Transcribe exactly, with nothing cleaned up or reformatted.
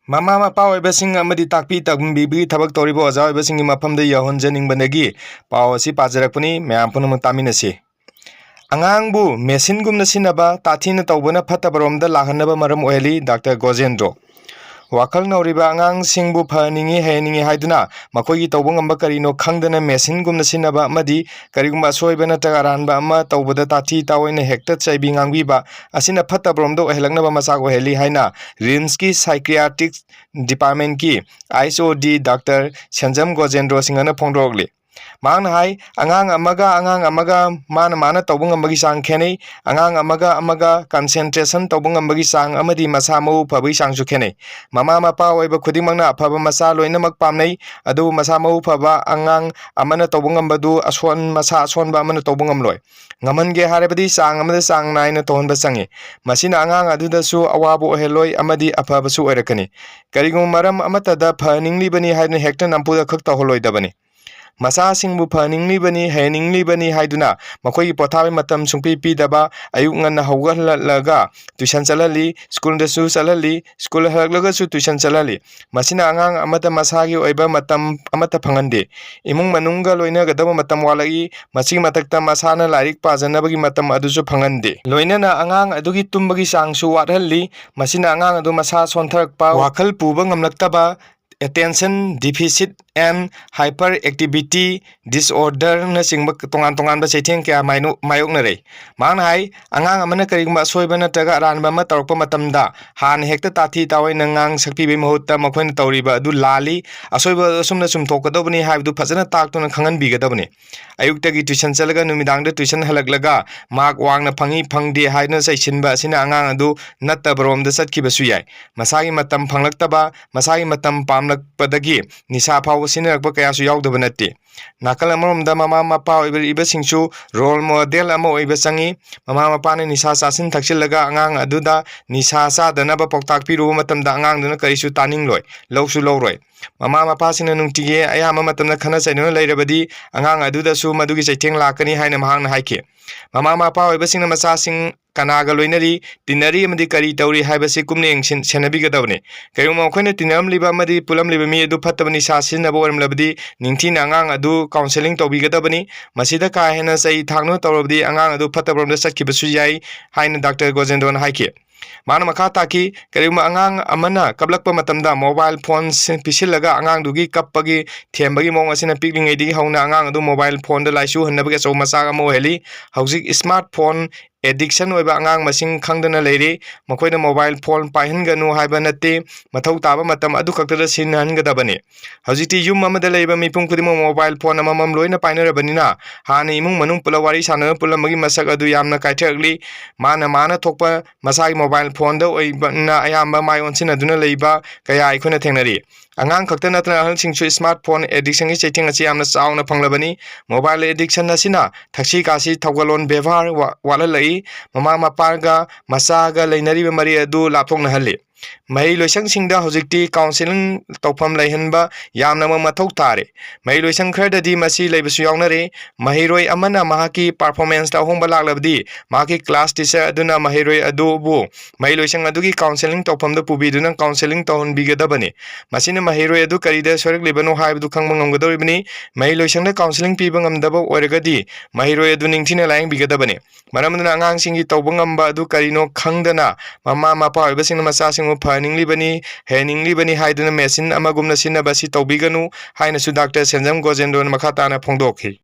ꯃꯃꯥ ꯃꯄꯥ ꯑꯣꯏꯕꯁꯤꯡ ꯑꯃꯗꯤ ꯇꯥꯛꯄꯤ ꯇꯝꯕꯤꯕꯒꯤ ꯊꯕꯛ ꯇꯧꯔꯤꯕ ꯑꯣꯖꯥ ꯑꯣꯏꯕꯁꯤꯡꯒꯤ ꯃꯐꯝꯗ ꯌꯧꯍꯟꯖꯅꯤꯡꯕꯗꯒꯤ ꯄꯥꯎ ꯑꯁꯤ ꯄꯥꯖꯔꯛꯄꯅꯤ꯫ ꯃꯌꯥꯝ ꯄꯨꯝꯅꯃꯛ ꯇꯥꯃꯤꯟꯅꯁꯤ꯫ ꯑꯉꯥꯡꯕꯨ ꯃꯦꯁꯤꯟꯒꯨꯝꯅ ꯁꯤꯟꯅꯕ, ꯇꯥꯊꯤꯅ ꯇꯧꯕꯅ ꯐꯠꯇꯕꯔꯣꯝꯗ ꯂꯥꯛꯍꯟꯅꯕ ꯃꯔꯝ ꯑꯣꯏꯍꯜꯂꯤ꯫ ꯗꯥꯛꯇꯔ ꯒꯣꯖꯦꯟꯗ꯭ꯔꯣ꯫ ꯋꯥꯈꯜ ꯅꯧꯔꯤꯕ ꯑꯉꯥꯡꯁꯤꯡꯕꯨ ꯐꯍꯟꯅꯤꯡꯉꯤ, ꯍꯩꯍꯟꯅꯤꯡꯉꯤ ꯍꯥꯏꯗꯨꯅ ꯃꯈꯣꯏꯒꯤ ꯇꯧꯕ ꯉꯝꯕ ꯀꯔꯤꯅꯣ ꯈꯪꯗꯅ ꯃꯦꯁꯤꯟꯒꯨꯝꯅ ꯁꯤꯟꯅꯕ ꯑꯃꯗꯤ ꯀꯔꯤꯒꯨꯝꯕ ꯑꯁꯣꯏꯕ ꯅꯠꯇ꯭ꯔꯒ ꯑꯔꯥꯟꯕ ꯑꯃ ꯇꯧꯕꯗ ꯇꯥꯊꯤ ꯇꯥꯑꯣꯏꯅ ꯍꯦꯛꯇ ꯆꯩꯕꯤ ꯉꯥꯡꯕꯤꯕ ꯑꯁꯤꯅ ꯐꯠꯇꯕꯔꯣꯝꯗ ꯑꯣꯏꯍꯜꯂꯛꯅꯕ ꯃꯆꯥꯛ ꯑꯣꯏꯍꯜꯂꯤ ꯍꯥꯏꯅ ꯔꯤꯝꯁꯀꯤ ꯁꯥꯏꯀ꯭ꯔꯤꯌꯥꯇ꯭ꯔꯤꯛ ꯗꯤꯄꯥꯔꯠꯃꯦꯟꯀꯤ ꯑꯥꯏ ꯑꯦꯁ ꯑꯣ ꯗꯤ ꯗꯥꯛꯇꯔ ꯁꯦꯟꯖꯝ ꯒꯣꯖꯦꯟꯗ꯭ꯔꯣ ꯁꯤꯡꯍꯅ ꯐꯣꯡꯗꯣꯔꯛꯂꯤ꯫ ꯃꯍꯥꯛꯅ ꯍꯥꯏ, ꯑꯉꯥꯡ ꯑꯃꯒ ꯑꯉꯥꯡ ꯑꯃꯒ ꯃꯥꯅ ꯃꯥꯅ ꯇꯧꯕ ꯉꯝꯕꯒꯤ ꯆꯥꯡ ꯈꯦꯠꯅꯩ꯫ ꯑꯉꯥꯡ ꯑꯃꯒ ꯑꯃꯒ ꯀꯟꯁꯦꯟꯇ꯭ꯔꯦꯁꯟ ꯇꯧꯕ ꯉꯝꯕꯒꯤ ꯆꯥꯡ ꯑꯃꯗꯤ ꯃꯁꯥ ꯃꯎ ꯐꯕꯒꯤ ꯆꯥꯡꯁꯨ ꯈꯦꯠꯅꯩ꯫ ꯃꯃꯥ ꯃꯄꯥ ꯑꯣꯏꯕ ꯈꯨꯗꯤꯡꯃꯛꯅ ꯑꯐꯕ ꯃꯆꯥ ꯂꯣꯏꯅꯃꯛ ꯄꯥꯝꯅꯩ, ꯑꯗꯨꯕꯨ ꯃꯁꯥ ꯃꯎ ꯐꯕ ꯑꯉꯥꯡ ꯑꯃꯅ ꯇꯧꯕ ꯉꯝꯕꯗꯨ ꯑꯁꯣꯟ-, ꯃꯁꯥ ꯑꯁꯣꯟꯕ ꯑꯃꯅ ꯇꯧꯕ ꯉꯝꯂꯣꯏ꯫ ꯉꯝꯍꯟꯒꯦ ꯍꯥꯏꯔꯕꯗꯤ ꯆꯥꯡ ꯑꯃꯗ ꯆꯥꯡ ꯅꯥꯏꯅ ꯇꯧꯍꯟꯕ ꯆꯪꯏ꯫ ꯃꯁꯤꯅ ꯑꯉꯥꯡ ꯑꯗꯨꯗꯁꯨ ꯑꯋꯥꯕ ꯑꯣꯏꯍꯜꯂꯣꯏ ꯑꯃꯗꯤ ꯑꯐꯕꯁꯨ ꯑꯣꯏꯔꯛꯀꯅꯤ꯫ ꯀꯔꯤꯒꯨꯝꯕ ꯃꯔꯝ ꯑꯃꯠꯇꯗ ꯐꯍꯟꯅꯤꯡꯂꯤꯕꯅꯤ ꯍꯥꯏꯗꯨꯅ ꯍꯦꯛꯇ ꯅꯝꯐꯨꯗ ꯈꯛ ꯇꯧꯍꯜꯂꯣꯏꯗꯕꯅꯤ꯫ ꯃꯆꯥꯁꯤꯡꯕꯨ ꯐꯍꯟꯅꯤꯡꯂꯤꯕꯅꯤ, ꯍꯩꯍꯟꯅꯤꯡꯂꯤꯕꯅꯤ ꯍꯥꯏꯗꯨꯅ ꯃꯈꯣꯏꯒꯤ ꯄꯣꯊꯥꯕꯒꯤ ꯃꯇꯝ ꯁꯨꯡꯄꯤ ꯄꯤꯗꯕ, ꯑꯌꯨꯛ ꯉꯟꯅ ꯍꯧꯒꯠꯍꯜꯂꯒ ꯇ꯭ꯌꯨꯁꯟ ꯆꯠꯍꯜꯂꯤ, ꯁ꯭ꯀꯨꯜꯗꯁꯨ ꯆꯠꯍꯜꯂꯤ, ꯁ꯭ꯀꯨꯜ ꯍꯜꯂꯛꯂꯒꯁꯨ ꯇ꯭ꯌꯨꯁꯟ ꯆꯠꯍꯜꯂꯤ꯫ ꯃꯁꯤꯅ ꯑꯉꯥꯡ ꯑꯃꯗ ꯃꯁꯥꯒꯤ ꯑꯣꯏꯕ ꯃꯇꯝ ꯑꯃꯠꯇ ꯐꯪꯍꯟꯗꯦ꯫ ꯏꯃꯨꯡ ꯃꯅꯨꯡꯒ ꯂꯣꯏꯅꯒꯗꯕ ꯃꯇꯝ ꯋꯥꯠꯂꯛꯏ꯫ ꯃꯁꯤꯒꯤ ꯃꯊꯛꯇ ꯃꯁꯥꯅ ꯂꯥꯏꯔꯤꯛ ꯄꯥꯖꯅꯕꯒꯤ ꯃꯇꯝ ꯑꯗꯨꯁꯨ ꯐꯪꯍꯟꯗꯦ꯫ ꯂꯣꯏꯅꯅ ꯑꯉꯥꯡ ꯑꯗꯨꯒꯤ ꯇꯨꯝꯕꯒꯤ ꯆꯥꯡꯁꯨ ꯋꯥꯠꯍꯜꯂꯤ꯫ ꯃꯁꯤꯅ ꯑꯉꯥꯡ ꯑꯗꯨ ꯃꯁꯥ ꯁꯣꯟꯊꯔꯛꯄ, ꯋꯥꯈꯜ ꯄꯨꯕ ꯉꯝꯂꯛꯇꯕ, attention deficit and hyperactivity disorderꯅꯆꯤꯡꯕ ꯇꯣꯉꯥꯟ ꯇꯣꯉꯥꯟꯕ ꯆꯩꯊꯦꯡ ꯀꯌꯥ ꯃꯥꯏꯅꯣ-, ꯃꯥꯌꯣꯛꯅꯔꯦ꯫ ꯃꯍꯥꯛꯅ ꯍꯥꯏ, ꯑꯉꯥꯡ ꯑꯃꯅ ꯀꯔꯤꯒꯨꯝꯕ ꯑꯁꯣꯏꯕ ꯅꯠꯇ꯭ꯔꯒ ꯑꯔꯥꯟꯕ ꯑꯃ ꯇꯧꯔꯛꯄ ꯃꯇꯝꯗ ꯍꯥꯟꯅ ꯍꯦꯛꯇ ꯇꯥꯊꯤ ꯇꯥꯑꯣꯏꯅ ꯉꯥꯡ ꯁꯛꯄꯤꯕꯒꯤ ꯃꯍꯨꯠꯇ ꯃꯈꯣꯏꯅ ꯇꯧꯔꯤꯕ ꯑꯗꯨ ꯂꯥꯜꯂꯤ, ꯑꯁꯣꯏꯕ ꯑꯁꯨꯝꯅ ꯆꯨꯝꯊꯣꯛꯀꯗꯧꯕꯅꯤ ꯍꯥꯏꯕꯗꯨ ꯐꯖꯅ ꯇꯥꯛꯇꯨꯅ ꯈꯪꯍꯟꯕꯤꯒꯗꯕꯅꯤ꯫ ꯑꯌꯨꯛꯇꯒꯤ ꯇ꯭ꯌꯨꯁꯟ ꯆꯠꯂꯒ ꯅꯨꯃꯤꯗꯥꯡꯗ ꯇ꯭ꯌꯨꯁꯟ ꯍꯜꯂꯛꯂꯒ ꯃꯥꯔꯛ ꯋꯥꯡꯅ ꯐꯪꯏ ꯐꯪꯗꯦ ꯍꯥꯏꯗꯨꯅ ꯆꯩꯁꯤꯟꯕ ꯑꯁꯤꯅ ꯑꯉꯥꯡ ꯑꯗꯨ ꯅꯠꯇꯕꯔꯣꯝꯗ ꯆꯠꯈꯤꯕꯁꯨ ꯌꯥꯏ꯫ ꯃꯁꯥꯒꯤ ꯃꯇꯝ ꯐꯪꯂꯛꯇꯕ, ꯃꯁꯥꯒꯤ ꯃꯇꯝ ꯄꯥꯝꯂꯛꯄꯗꯒꯤ ꯅꯤꯁꯥ ꯐꯥꯎꯕ ꯁꯤꯖꯤꯟꯅꯔꯛꯄ ꯀꯌꯥꯁꯨ ꯌꯥꯎꯗꯕ ꯅꯠꯇꯦ꯫ ꯅꯥꯀꯜ ꯑꯃꯔꯣꯝꯗ ꯃꯃꯥ ꯃꯄꯥ ꯑꯣꯏꯕꯤꯔꯤꯕꯁꯤꯡꯁꯨ ꯔꯣꯜ ꯃꯣꯗꯦꯜ ꯑꯃ ꯑꯣꯏꯕ ꯆꯪꯏ꯫ ꯃꯃꯥ ꯃꯄꯥꯅ ꯅꯤꯁꯥ ꯆꯥꯁꯤꯟ ꯊꯛꯆꯤꯜꯂꯒ ꯑꯉꯥꯡ ꯑꯗꯨꯗ ꯅꯤꯁꯥ ꯆꯥꯗꯅꯕ ꯄꯥꯎꯇꯥꯛ ꯄꯤꯔꯨꯕ ꯃꯇꯝꯗ ꯑꯉꯥꯡꯗꯨꯅ ꯀꯔꯤꯁꯨ ꯇꯥꯅꯤꯡꯂꯣꯏ, ꯂꯧꯁꯨ ꯂꯧꯔꯣꯏ꯫ ꯃꯃꯥ ꯃꯄꯥꯁꯤꯡꯅ ꯅꯨꯡꯇꯤꯒꯤ ꯑꯌꯥꯝꯕ ꯃꯇꯝꯗ ꯈꯠꯅ ꯆꯩꯅꯅ ꯂꯩꯔꯕꯗꯤ ꯑꯉꯥꯡ ꯑꯗꯨꯗꯁꯨ ꯃꯗꯨꯒꯤ ꯆꯩꯊꯦꯡ ꯂꯥꯛꯀꯅꯤ ꯍꯥꯏꯅ ꯃꯍꯥꯛꯅ ꯍꯥꯏꯈꯤ꯫ ꯃꯃꯥ ꯃꯄꯥ ꯑꯣꯏꯕꯁꯤꯡꯅ ꯃꯆꯥꯁꯤꯡ ꯀꯅꯥꯒ ꯂꯣꯏꯅꯔꯤ, ꯇꯤꯟꯅꯔꯤ ꯑꯃꯗꯤ ꯀꯔꯤ ꯇꯧꯔꯤ ꯍꯥꯏꯕꯁꯤ ꯀꯨꯞꯅ ꯌꯦꯡꯁꯤꯟ-, ꯁꯦꯟꯅꯕꯤꯒꯗꯕꯅꯤ꯫ ꯀꯔꯤꯒꯨꯝꯕ ꯃꯈꯣꯏꯅ ꯇꯤꯟꯅꯔꯝꯂꯤꯕ ꯑꯃꯗꯤ ꯄꯨꯜꯂꯝꯂꯤꯕ ꯃꯤ ꯑꯗꯨ ꯐꯠꯇꯕ ꯅꯤꯁꯥ ꯁꯤꯖꯤꯟꯅꯕ ꯑꯣꯏꯔꯝꯂꯕꯗꯤ ꯅꯤꯡꯊꯤꯅ ꯑꯉꯥꯡ ꯑꯗꯨ counselling ꯇꯧꯕꯤꯒꯗꯕꯅꯤ꯫ ꯃꯁꯤꯗ ꯀꯥ ꯍꯦꯟꯅ ꯆꯩ ꯊꯥꯡꯗꯨꯅ ꯇꯧꯔꯕꯗꯤ ꯑꯉꯥꯡ ꯑꯗꯨ ꯐꯠꯇꯕꯔꯣꯝꯗ ꯆꯠꯈꯤꯕꯁꯨ ꯌꯥꯏ ꯍꯥꯏꯅ ꯗꯥꯛꯇꯔ ꯒꯣꯖꯦꯟꯗ꯭ꯔꯣꯅ ꯍꯥꯏꯈꯤ꯫ ꯃꯥꯅ ꯃꯈꯥ ꯇꯥꯈꯤ, ꯀꯔꯤꯒꯨꯝꯕ ꯑꯉꯥꯡ ꯑꯃꯅ ꯀꯞꯂꯛꯄ ꯃꯇꯝꯗ mobile phone ꯁꯤ-, ꯄꯤꯁꯤꯜꯂꯒ ꯑꯉꯥꯡꯗꯨꯒꯤ ꯀꯞꯄꯒꯤ ꯊꯦꯝꯕꯒꯤ ꯃꯑꯣꯡ ꯑꯁꯤꯅ ꯄꯤꯛꯂꯤꯉꯩꯗꯒꯤ ꯍꯧꯅ ꯑꯉꯥꯡ ꯑꯗꯨ mobile phoneꯗ ꯂꯥꯏꯆꯨꯍꯟꯅꯕꯒꯤ ꯑꯆꯧꯕ ꯃꯆꯥꯛ ꯑꯃ ꯑꯣꯏꯍꯜꯂꯤ꯫ ꯍꯧꯖꯤꯛ smart phone addiction ꯑꯣꯏꯕ ꯑꯉꯥꯡ ꯃꯁꯤꯡ ꯈꯪꯗꯅ ꯂꯩꯔꯤ꯫ ꯃꯈꯣꯏꯅ mobile phone ꯄꯥꯏꯍꯟꯒꯅꯨ ꯍꯥꯏꯕ ꯅꯠꯇꯦ, ꯃꯊꯧ ꯇꯥꯕ ꯃꯇꯝ ꯑꯗꯨ ꯈꯛꯇꯗ ꯁꯤꯖꯤꯟꯅꯍꯟꯒꯗꯕꯅꯤ꯫ ꯍꯧꯖꯤꯛꯇꯤ ꯌꯨꯝ ꯑꯃꯗ ꯂꯩꯕ ꯃꯤꯄꯨꯝ ꯈꯨꯗꯤꯡꯃꯛ mobile phone ꯑꯃꯃꯝ ꯂꯣꯏꯅ ꯄꯥꯏꯅꯔꯕꯅꯤꯅ ꯍꯥꯟꯅ ꯏꯃꯨꯡ ꯃꯅꯨꯡ ꯄꯨꯂꯞ ꯋꯥꯔꯤ ꯁꯥꯟꯅꯗꯨꯅ ꯄꯨꯜꯂꯝꯕꯒꯤ ꯃꯁꯛ ꯑꯗꯨ ꯌꯥꯝꯅ ꯀꯥꯏꯊꯔꯛꯂꯤ꯫ ꯃꯥꯅ ꯃꯥꯅ ꯊꯣꯛꯄ ꯃꯁꯥꯒꯤ mobile phoneꯗ ꯑꯣꯏꯕꯅ ꯑꯌꯥꯝꯕ ꯃꯥꯏ ꯑꯣꯟꯁꯤꯟꯅꯗꯨꯅ ꯂꯩꯕ ꯀꯌꯥ ꯑꯩꯈꯣꯏꯅ ꯊꯦꯡꯅꯔꯤ꯫ ꯑꯉꯥꯡ ꯈꯛꯇ ꯅꯠꯇꯅ ꯑꯍꯜꯁꯤꯡꯁꯨ smart phone addictionꯒꯤ ꯆꯩꯊꯦꯡ ꯑꯁꯤ ꯌꯥꯝꯅ ꯆꯥꯎꯅ ꯐꯪꯂꯕꯅꯤ꯫ Mobile addiction ꯑꯁꯤꯅ ꯊꯛꯁꯤ ꯈꯥꯁꯤ, ꯊꯧꯒꯜꯂꯣꯟ ꯕꯦꯕꯥꯔ ꯋꯥ-, ꯋꯥꯠꯍꯜꯂꯛꯏ꯫ ꯃꯃꯥ ꯃꯄꯥꯒ ꯃꯆꯥꯒ ꯂꯩꯅꯔꯤꯕ ꯃꯔꯤ ꯑꯗꯨ ꯂꯥꯞꯊꯣꯛꯅꯍꯜꯂꯤ꯫ ꯃꯍꯩ ꯂꯣꯏꯁꯪꯁꯤꯡꯗ ꯍꯧꯖꯤꯛꯇꯤ counselling ꯇꯧꯐꯝ ꯂꯩꯍꯟꯕ ꯌꯥꯝꯅꯃꯛ ꯃꯊꯧ ꯇꯥꯔꯦ꯫ ꯃꯍꯩ ꯂꯣꯏꯁꯪ ꯈꯔꯗꯗꯤ ꯃꯁꯤ ꯂꯩꯕꯁꯨ ꯌꯥꯎꯅꯔꯦ꯫ ꯃꯍꯩꯔꯣꯏ ꯑꯃꯅ ꯃꯍꯥꯛꯀꯤ performanceꯇ ꯑꯍꯣꯡꯕ ꯂꯥꯛꯂꯕꯗꯤ ꯃꯍꯥꯛꯀꯤ class teacher ꯑꯗꯨꯅ ꯃꯍꯩꯔꯣꯏ ꯑꯗꯨꯕꯨ ꯃꯍꯩ ꯂꯣꯏꯁꯪ ꯑꯗꯨꯒꯤ counselling ꯇꯧꯐꯝꯗ ꯄꯨꯕꯤꯗꯨꯅ counselling ꯇꯧꯍꯟꯕꯤꯒꯗꯕꯅꯤ꯫ ꯃꯁꯤꯅ ꯃꯍꯩꯔꯣꯏ ꯑꯗꯨ ꯀꯔꯤꯗ ꯁꯣꯏꯔꯛꯂꯤꯕꯅꯣ ꯍꯥꯏꯕꯗꯨ ꯈꯪꯕ ꯉꯝꯒꯗꯧꯔꯤꯕꯅꯤ꯫ ꯃꯍꯩ ꯂꯣꯏꯁꯪꯗ counselling ꯄꯤꯕ ꯉꯝꯗꯕ ꯑꯣꯏꯔꯒꯗꯤ ꯃꯍꯩꯔꯣꯏ ꯑꯗꯨ ꯅꯤꯡꯊꯤꯅ ꯂꯥꯌꯦꯡꯕꯤꯒꯗꯕꯅꯤ꯫ ꯃꯔꯝ ꯑꯗꯨꯅ ꯑꯉꯥꯡꯁꯤꯡꯒꯤ ꯇꯧꯕ ꯉꯝꯕ ꯑꯗꯨ ꯀꯔꯤꯅꯣ ꯈꯪꯗꯅ ꯃꯃꯥ ꯃꯄꯥ ꯑꯣꯏꯕꯁꯤꯡꯅ ꯃꯆꯥꯁꯤꯡꯕꯨ ꯐꯍꯟꯅꯤꯡꯂꯤꯕꯅꯤ, ꯍꯩꯍꯟꯅꯤꯡꯂꯤꯕꯅꯤ ꯍꯥꯏꯗꯨꯅ machine ꯑꯃꯒꯨꯝꯅ ꯁꯤꯖꯤꯟꯅꯕ ꯑꯁꯤ ꯇꯧꯕꯤꯒꯅꯨ ꯍꯥꯏꯅꯁꯨ ꯗꯥꯛꯇꯔ ꯁꯦꯟꯖꯝ ꯒꯣꯖꯦꯟꯗ꯭ꯔꯣꯅ ꯃꯈꯥ ꯇꯥꯅ ꯐꯣꯡꯗꯣꯛꯈꯤ꯫